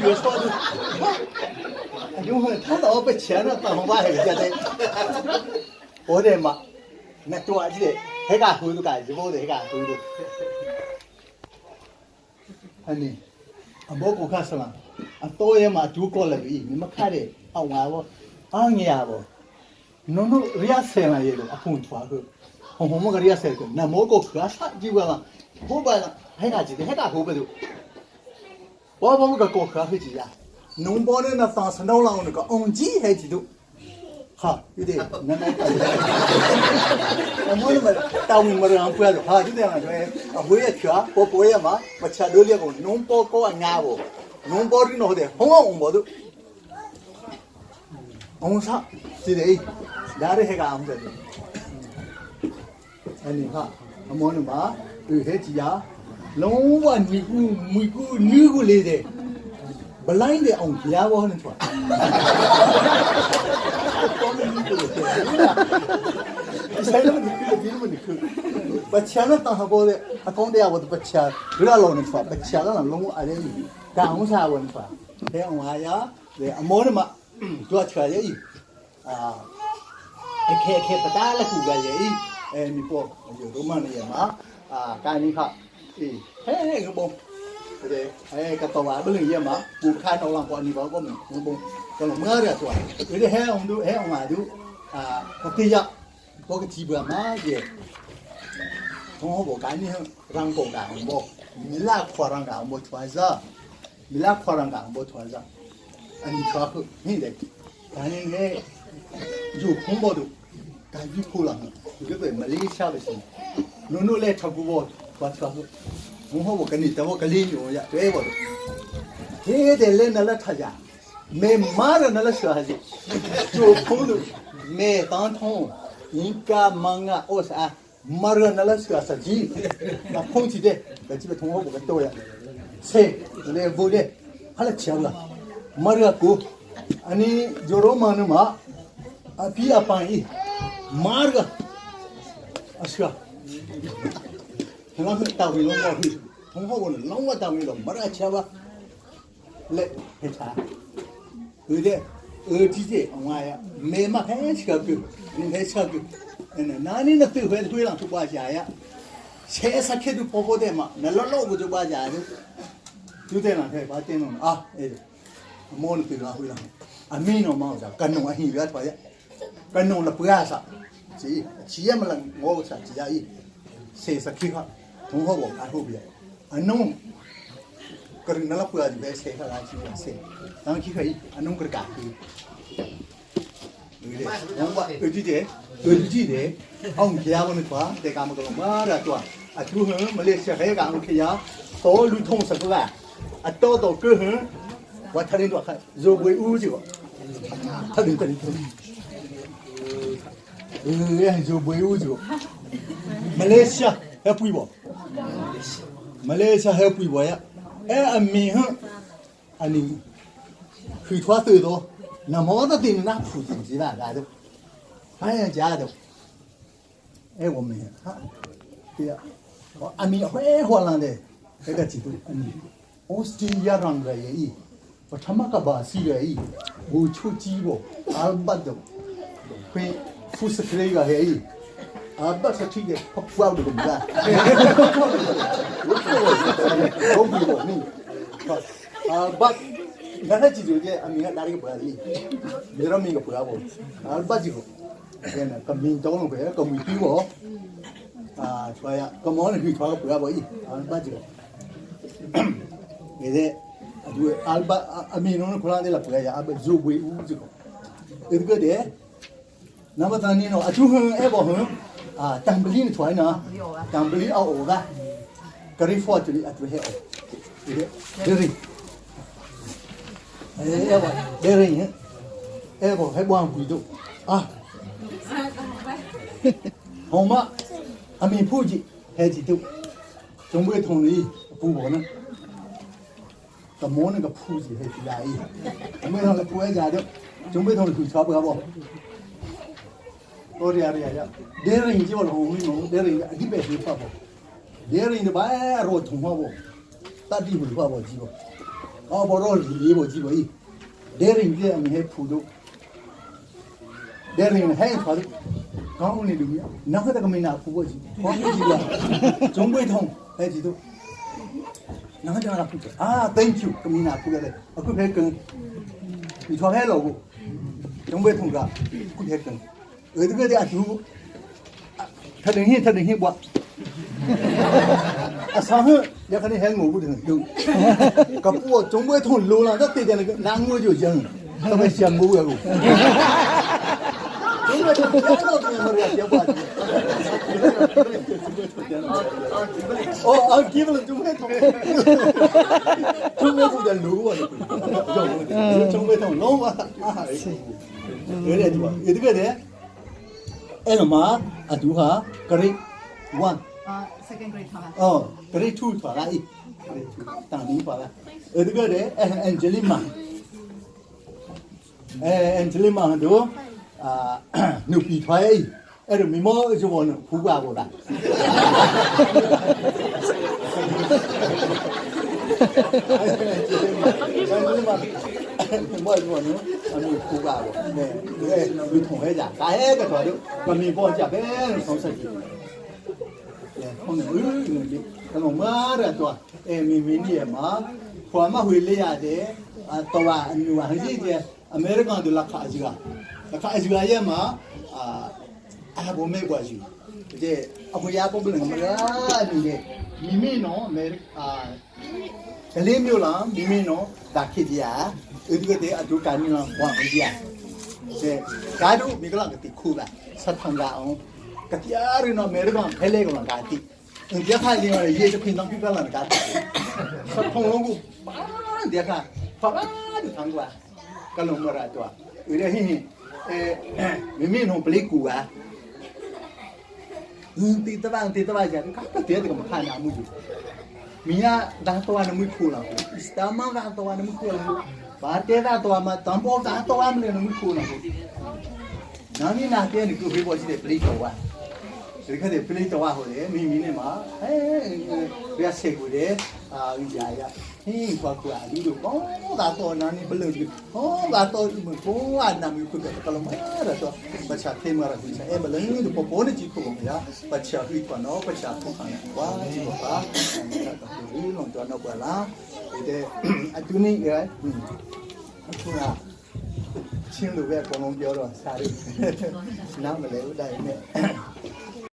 比说的，因为他老不钱了，当我还记得，我的妈，那多记得，还敢回头干，我的还敢回头。အနေအဘောကိုခဆလာအတော့ရမှာဒူကောလည်းပြီးမခါတဲ့အဝါဘောအငရဘောနုံနရိယဆေလာရေအဖုန်ထွားခုဟိုဟိုမကရိယဆေကနမောကိုခါဆကြည့်ပါလားဟိုပါလားဟဲ့ကကြည့်ဟဲ့ကဟိုပဲသူဘောဘောကကိုခါဖိကြည့်ရနုံဘောနဲ့နသစနောလောင်းကအုံကြီးဟဲ့ကြည့်တို့ဟာယူတဲ့နမောအမောမတောင်းမရအောင်ပွားလို့ဟာဒီတဲ့မှာကျွဲအဝေးရချာပေါ်ပေါ်ရမှာမချလို့လေကိုနုံပေါ်ကောအငါဘောနုံပေါ်ရနော်တဲ့ဟုံးအောင်ဘောတို့အောင်စစီတဲ့ဒါရဟကအောင်တဲ့အဲ့ဒီဟာအမောနမဒီဟဲကြီးရလုံးဝနီကူမီကူနီကူလေးတဲ့ဘလိုင်းတဲ့အောင်ကြားဘောနဲ့ထွာတော်မီကူဆိုင်လုံးဒီကူဒီမနီကူပချာနတဟဘောတဲ့အကောင့်တရားဘောပချာရလောနေထွာပချာကလုံးဝအဲ့ဒီတောင်းစားဝင်ထွာတဲ့အောင်ဟာရတဲ့အမောနမတို့ချာရဲ့အာအခဲခဲပတာလကူကရဲ့အဲမိပေါ်ရိုမန်ရဲ့မှာအာကာနိခအေးဟဲ့ကဘောတဲ့အဲကတော့ဘလင်းရဲ့မှာပူခါတော့လောင်ပေါ်နေပါကောမဘုံကတော့မရတော့ဒီဟဲအောင်တို့ဟဲအောင်ဟာတို့အာကတိယဘောကတိဘမာရဲ့ 同我讲你让国家我，米拉夸让家我传着，米拉夸让家我传着，啊你传后你得，但是呢，有空包的，但有苦了，这个没力下不行，侬侬来吃过我，我传后，我我跟你等我跟你用呀，对不？这得来那了他家，没马的那了说还是，有空的没当通，应该忙啊，我说啊。马热那拉是啊，实际那空气的，那几个同学我们多呀，切，来不的，还来吃了，马热过，啊你就罗马的嘛，啊比亚翻译，马热，啊是啊，同学大卫龙我去，同学我龙我大卫龙，马热吃吧，来喝茶，有的。耳机的，我呀，没嘛还吃个，你还吃个。 나니는 또 회회랑 두과자야 세상에도 보고대마 날로 보고 과자 두대나 해 바때는 아 에모는 또 하고랑 아미노 마자 간농 아히 야 봐야 간농 라 뿌야사 지 지야말랑 모사 지야이 세상키가 동호고 가호비야 안농 그런 날라 뿌야지 왜 세상 아지 세 당키가 이 안농 그렇게 ဟိုကြည့်တယ်ဟိုကြည့်တယ်အောင်ခရမလို့ကွာတဲ့ကမကတော့မာရတော့အထူးဟန်မလေးရှာခဲကောင်ခရတော်လူထုံစကလာအတော်တော်ကဟန်ဝတ်ထရင်တော့ခဇိုဘွေဦးကြီးထရင်တရင်အဲဇိုဘွေဦးကြီးမလေးရှာဟဲပွီဘောမလေးရှာဟဲပွီဘောရအဲအမီဟန်အနီခီထွားသေးတော့ 那毛子顶那普通鸡吧，那都，反正家都，哎，我们哈，对呀，我阿米会火了的，这个几度，我是亚让个也，我他妈个巴西个也，我出鸡不，阿巴都，会富士克个也，阿巴是听的，他不要这个不干，我我不我你，阿巴。 나라 지조제 아미가 나리가 뭐야지 메라미가 뭐야고 알바지고 얘는 그 민정은 뭐야 그 미비고 아 좋아야 그 뭐는 그 좋아가 뭐야 뭐이 알바지고 얘네 아주 알바 아미노는 고라데라 뭐야 아바 조부이 우지고 이거 돼 나마다니노 아주 흥 에버 흥아 담블리는 좋아나 담블리 아오가 그리포트리 아주 해오 이래 데리 အဲဘာဒေရင်အဲဘောဟဲဘွားကူတို့အာဟောမအမေဖူကြီးဟဲကြီးတို့ကျုံပွေထုံလေးပူပေါ်နော်တမောနကဖူကြီးဟဲကြီးလာအေးအမေတော့လည်းပူဲကြတော့ကျုံပွေထုံလေးခူချပွားပေါ့တော်ရရရဒေရင်ကြီးဘောလုံးမင်းဒေရင်အဒီပဲဒီဖပေါ့ဒေရင်တပါရောထုံဟောပေါ့တတိဘူးဖပေါ့ကြီးပေါ့ အော်ဘောရောလီဘောကြည့်ဘောဤဒေရင်ပြအမေဟဲဖူတို့ဒေရင်ဟဲထွားတို့ကောင်းနေလူမြနောက်ခတဲ့ကမင်းနာဖူဘောကြည့်ဘောကြည့်လားကျုံပွေထုံးဟဲကြည့်တို့နောက်ကြလာဖူအာ thank you ကမင်းနာဖူရတယ်အခုဖဲကန်ဒီထွားဖဲလောကိုကျုံပွေထုံးကခုဖဲကန်အဲ့ဒီကအတူထတဲ့ဟင်းထတဲ့ဟင်းဘွား အဆောင်ဟရခနေဟဲငိုဘူးတယ်တို့ကပူကျုံပွဲထုံလိုလာတော့တေတယ်နာငိုကြရန်တော့ပဲရှံငိုရကိုကျုံပွဲထုံတော့တယ်မရပြောပါအော်အကိဘလကျုံပွဲထုံကျုံပွဲထုံတယ်လိုပါတော့ကျုံပွဲထုံလုံးဝအားရရဲတူရဒီကတဲ့အဲ့တော့မှာအတူဟာ grade 1 second grade ထားပါ 哦，格里吐出来，格里吐，当兵出来。这个嘞，哎，Angelina，哎，Angelina 都啊，牛皮出来，哎，就眉毛就往那苦瓜过来。မောဘောနော်အမေကူပါဘောနဲအဲလူထုံဟဲကြဒါဟဲကတော့မမီပေါ်ကြပဲဆုံးဆက်ကြည့် ဟုတ်တယ်လေကလုံးမာရတော့အဲမီမင်းရဲ့မှာခွာမဝေလေးရတယ်အတော့အနူဟာကြီးတဲ့အမေရိကန်တို့လက်ခအကြီးကလက်ခအကြီးရဲ့မှာအာအဘမေကွာကြီးတဲ့အခုရပုံပလင်မလားဒီလေမိမိနော်အမေရိအာကလေးမျိုးလားမိမိနော်ဒါခေကြီးอ่ะဒီကတဲ့အတူကန်နော်ဝမ်ကြီးอ่ะတဲ့ကားတို့မိကလာကတိခုပါစတ်ထန်ကအောင် ကတရားရနော်မေရကောင်ဖဲလေကောင်ကာတိအင်ပြခါလင်းရရေချခွင်တော့ပြပလာကာတိစထုံလုံးကိုပါတဲ့ခါပါတဲ့ထန်ကွာကလုံးမရတော့ရဟင်းအဲမမင်းဟိုပလိကူอ่ะတီတပန်တီတပန်ကြကတဲ့တဲ့ကမခါနာမှုကြီးမင်းကဒါတော့နမှုခုလာစတမန်ဒါတော့နမှုခုလာဘာတဲ့ဒါတော့မတန်ပေါ်ဒါတော့မလဲနမှုခုလာနာမီနာတဲ့ကိုဖေးပေါ်ရှိတဲ့ပလိတော်อ่ะ ဒီခတဲ့ပလေးတော်ဟိုလေမိမိနဲ့မှာဟဲရဆေကိုလေအာကြာရဟင်းကွာကွာလူတို့ဘောသာတော်နာနေဘလို့ဟောသာတော်မဘောအနာမီခုကကလမရတော့ပချာထေမရခုချာအဲဘလင်းတို့ပေါ်နေကြည့်ခုပုံရပချာဟိကွာနော်ပချာခုခါကွာကြည့်ပါပါအဲ့ဒါကဘူးလုံးတော့တော့ကွာလားဒီတဲ့အတူနေရအခုကချင်းလိုပဲအကုန်လုံးပြောတော့စားရနားမလဲဦးတိုင်းနဲ့